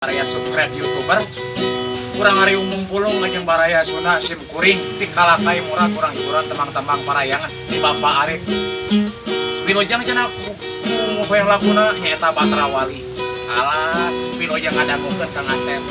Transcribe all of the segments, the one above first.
Baraya subscribe YouTuber kurang hari umum pulung ngajeng baraya Sunda sim kuring di kalakai murah kurang hiburan temang-temang parayangan di Bapak Arif Wilujeng cenah ku yang laguna nyaeta Batra Wali. Alah wilujeng ngadangukeun Kang Asep.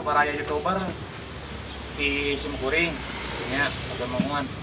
Baraya YouTuber di simkuring nya omongan.